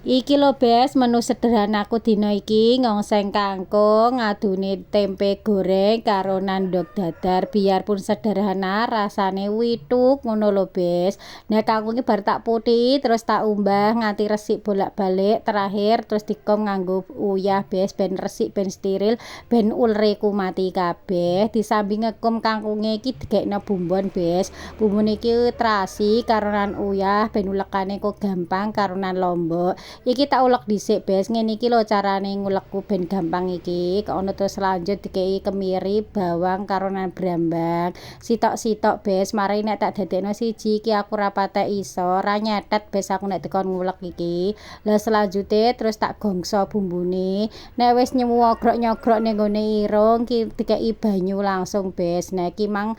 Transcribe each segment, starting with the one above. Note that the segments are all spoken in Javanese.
Iki lho, Bes, menu sederhanaku dina iki ngongseng kangkung, ngadune tempe goreng karo ndog dadar. Biarpun sederhana, rasane withuk ngono lho, Bes. Nah, kangkunge bar tak putih, terus tak umbah nganti resik bolak-balik, terakhir terus dikom nganggo uyah, Bes, ben resik, ben steril, ben ulere ku mati kabeh. Disambi ngekum kangkunge iki digekno bumbon, Bes. Bumbune iki terasi karonan uyah ben ulekane kok gampang karonan lombok. Iki tak ulek dhisik, Bes. Ngene iki lho carane ngulekku ben gampang iki. Kok ono terus lanjut dikeki kemiri, bawang karonan brambang. Sitok-sitok, Bes, mari nek tak dadekno siji iki aku ora patek iso, ora nyetet, Bes, aku nek dikon ngulek iki. Lah, selanjute terus tak gongso bumbune. Nek wis nyogrok-nyogrok ning gone irung ki dikeki banyu langsung, Bes. Nah, iki mang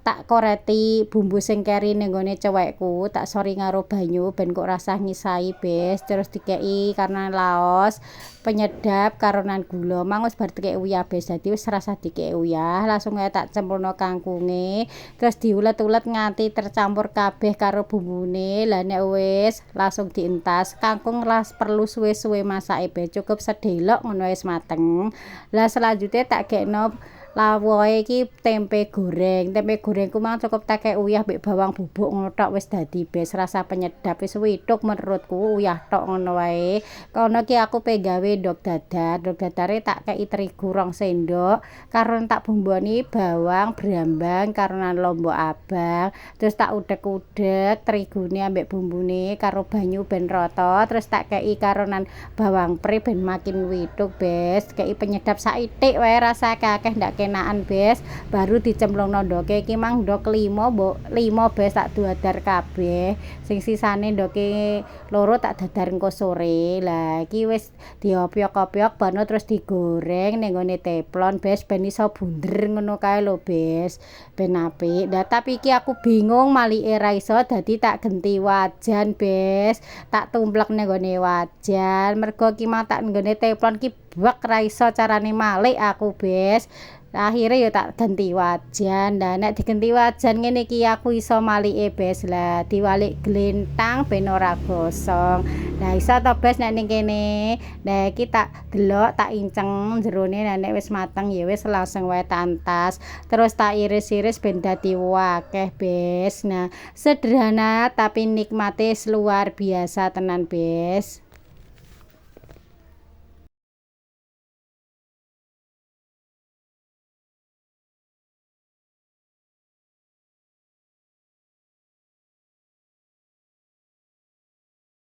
tak koreti bumbu sing keri ning gone cewekku, tak sori karo banyu ben kok rasah ngisahi, Bes. Terus dikeki karena laos, penyedap karonan gula. Mang wis bar dikeki uyah, Bes, dadi wis rasah dikeki uyah, langsung ae tak cemplungno kangkunge, terus diulet-ulet nganti tercampur kabeh karo bumbune. Lah, nek wis langsung dientas. Kangkung ora perlu suwe-suwe masake, Bes, cukup sedelok ngono wis mateng. Lah, selanjute tak gekno lawuhe iki tempe goreng. Tempe gorengku mang cukup tak kek uyah mbek bawang bubuk ngono tok wis dadi, Bes, rasa penyedap wis withuk menurutku uyah tok ngono wae. Kono ki aku pe gawe ndog dadar. Ndog dadare tak kei terigu 2 sendok karo tak bumboni bawang, brambang karonan lombok abang. Terus tak udek-udek terigune ambek bumbune karo banyu ben rata, terus tak kei karonan bawang pre ben makin withuk, Bes. Kei penyedap saithik wae, rasah akeh, ndak kenaan, Bes. Baru dicemplungno ndoke. Iki mang ndok 5 mbok 5, Bes, tak dadar kabeh. Sing sisane ndoke loro tak dadar engko sore. Lah, iki wis diopyok-opyok bono terus digoreng ning gone teflon, Bes, ben iso bunder ngono kae lho, Bes, ben apik. Lah, tapi iki aku bingung malike ra iso, dadi tak genti wajan, Bes. Tak tumplek ning gone wajan mergo ki mang tak nggone teflon ki bek ra iso carane malik aku, Bes. Akhire ya tak genti wajan. Lah, nek digenti wajan ngene iki aku iso malike, Bes. Lah, diwalik glentang ben ora gosong. Lah, iso to, Bes, nek ning kene. Lah, iki tak delok, tak inceng jerone. Lah, nek wis mateng ya wis langsung wae tak entas. Terus tak iris-iris ben dadi akeh, Bes. Nah, sederhana tapi nikmate luar biasa tenan, Bes.